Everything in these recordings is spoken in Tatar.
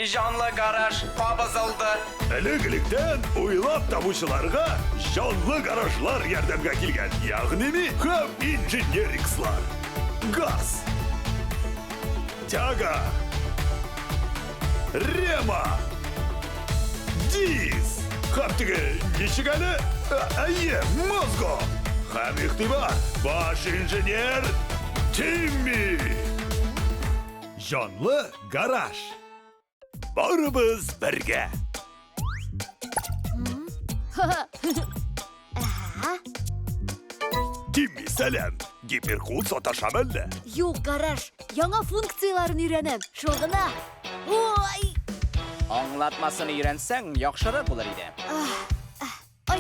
Җанлы гараж кабызылды. Элек-электән уйлап табучыларга җанлы гаражлар ярдәмгә килгән, ягъни ми һәм инженерикслар. Газ. Тяга. Рема. Диз. Һәм теге ничек әле? Әйе, мозго. Һәм игътибар, баш инженер Тимми. Җанлы гараж. Барыбыз бергә. Тимми, сәлам. Гиперкул саташам әллә? Юк, гараж. Яңа функцияләрен өйрәнәм. Шул гына. Ой! Аңлатмасын өйрәнсәң, яхшырак булыр иде. Ай!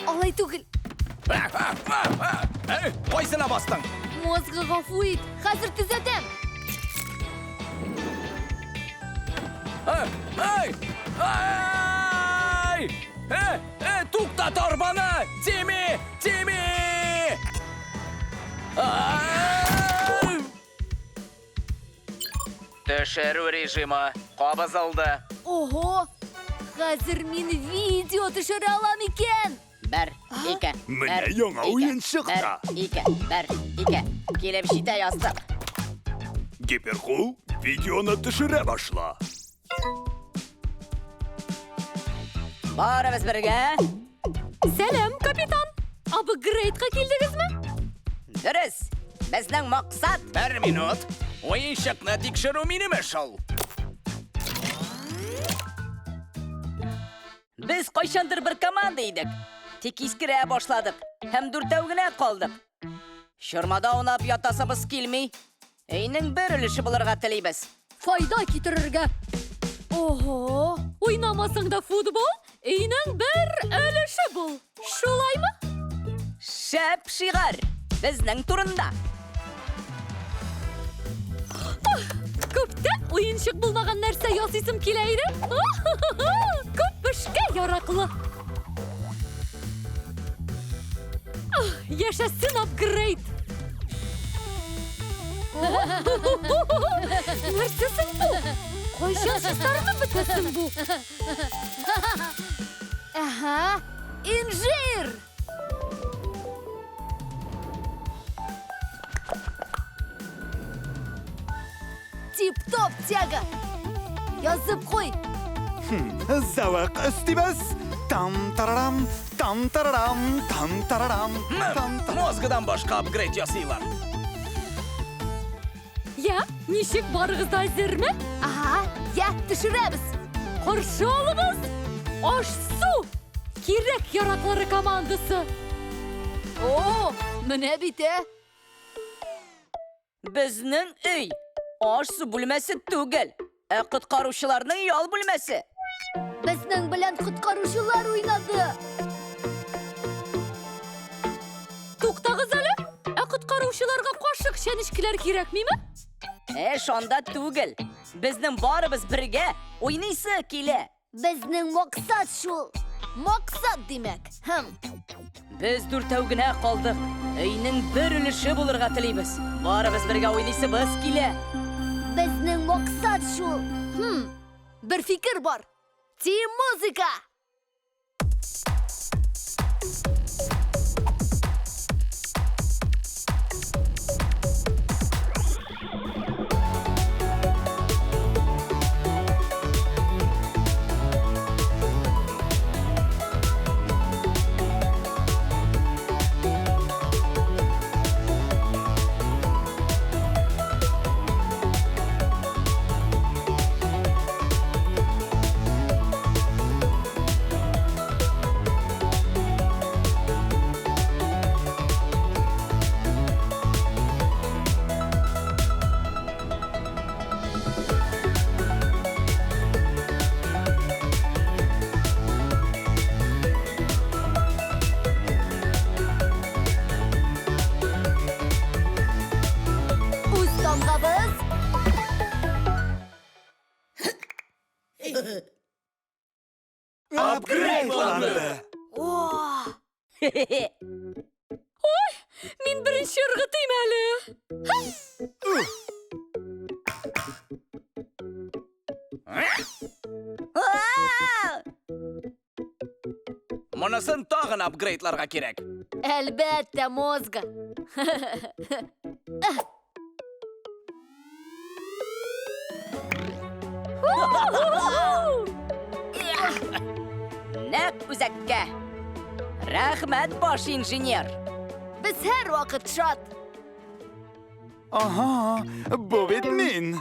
Алай түгел. Әй, кайсына бастың? Мозгы гафу ит. Хәзер төзәтәм. Ай! Ай! Э, э, туктат арбаны! Тими! Тими! Ай! Төшерү режимы кабызылды. Ого! Хәзер мин видео төшерә алам икән! Бер, ике, Менә бер, яңа ике, уенчык та. Бер, ике, бер, ике. Килеп җитә яздык. Гиперкул, видеоны төшерә башла. Барыбыз бергә. Сәлам, капитан! Апгрейдка килдегезме? Дөрес. Безнең максат Бер минут. Уенчыкны тикшерү минем эш ул. Без кайчандыр бер команда идек. Тик искерә башладык һәм дүртәү генә калдык. Чормада аунап ятасыбыз килми. Өйнең бер өлеше булырга телибез. Файда китерергә. Ого, уйнамасаң да футбол, өйнең бер өлеше бул. Шулаймы? Шәп шигарь! Безнең турында. Күптән уенчык булмаган нәрсә ясыйсым килә иде. Күп эшкә яраклы. Яшәсен апгрейд! Нәрсә соң бу? Кайчан чистарынып бетәсең бу? Әһә, инжир! Тип-топ, Тяга! Язып куй! Зәвык өстибез. Там тарарам, там тарарам, там тарарам, там тарарам. Мозгыдан башка апгрейд ясыйлар. Я, ничек барыгыз да әзерме? Ага, я, төшерәбез. Каршы алыгыз! Аш-су! Кирәк яраклары командасы! О, менә бит, ә! Безнең өй аш-су бүлмәсе түгел, ә коткаручыларның ял бүлмәсе. Безнең белән коткаручылар уйнады. Туктагыз әле! Ә коткаручыларга кашык чәнечкеләр кирәкмиме? Эш анда түгел. Безнең барыбыз бергә уйныйсы килә. Безнең максат шул. Максат димәк. Хм. Без дүртәү генә калдык. Өйнең бер өлеше булырга телибез. Барыбыз бергә уйныйсыбыз килә. Безнең максат шул. Хм. Бер фикер бар. Тим музыка! Үз тамгабыз. Апгрейдланды! О! Ой, мин беренче ыргытыйм әле. Монысын тагын апгрейдларга кирәк. Әлбәттә, мозга. Нәкъ үзәккә. Рәхмәт, баш инженер. Без һәрвакыт шат. Ага, бу бит мин.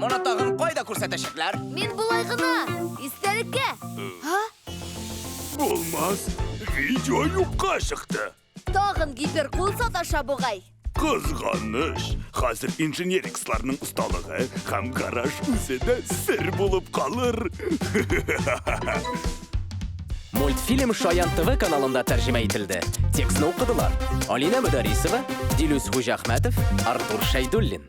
Моны тагын кайда күрсәтәчәкләр? Мин болай гына, истәлеккә. Ха? Булмас, видео юкка чыкты. Тагын гиперкул саташа бугай. Кызганыч, хәзер инженериксларның осталыгы һәм гараж үзе дә сер булып калыр. Мультфильм Шаян ТВ каналында тәрҗемә ителде. Текстны укыдылар Алинә Мөдәрисова, Дилүс Хуҗахмәтов, Артур Шәйдуллин.